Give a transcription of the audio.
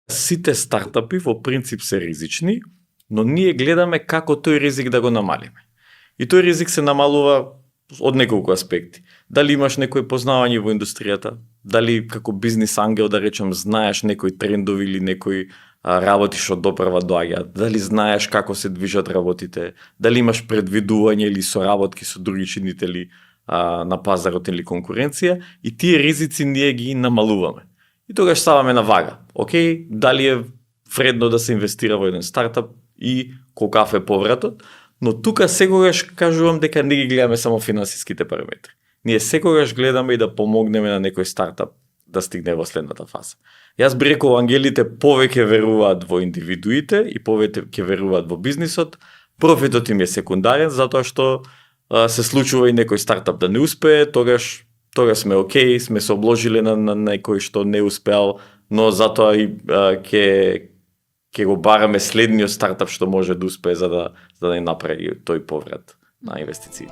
Сите стартапи во принцип се ризични, но ние гледаме како тој ризик да го намалиме. И тој ризик се намалува од неколку аспекти. Дали имаш некој познавање во индустријата, дали како бизнис ангел, да речем, знаеш некои трендови или некои работи што допрва доаѓаат, дали знаеш како се движат работите, дали имаш предвидување или соработки со други чинители на пазарот или конкуренција, и тие ризици ние ги намалуваме. И тогаш ставаме на вага. Океј, дали е вредно да се инвестира во еден стартап и колкав е повратот, но тука секогаш кажувам дека не ги гледаме само финансиските параметри. Ние секогаш гледаме и да помогнеме на некој стартап да стигне во следната фаза. Јас би рекол, ангелите повеќе веруваат во индивидуите и повеќе веруваат во бизнисот. Профитот им е секундарен, затоа што се случува и некој стартап да не успее, тогаш сме окей, сме се обложиле на некој што не успеал, но затоа и ќе го бараме следниот стартап што може да успее за да направи тој поврат на инвестиции.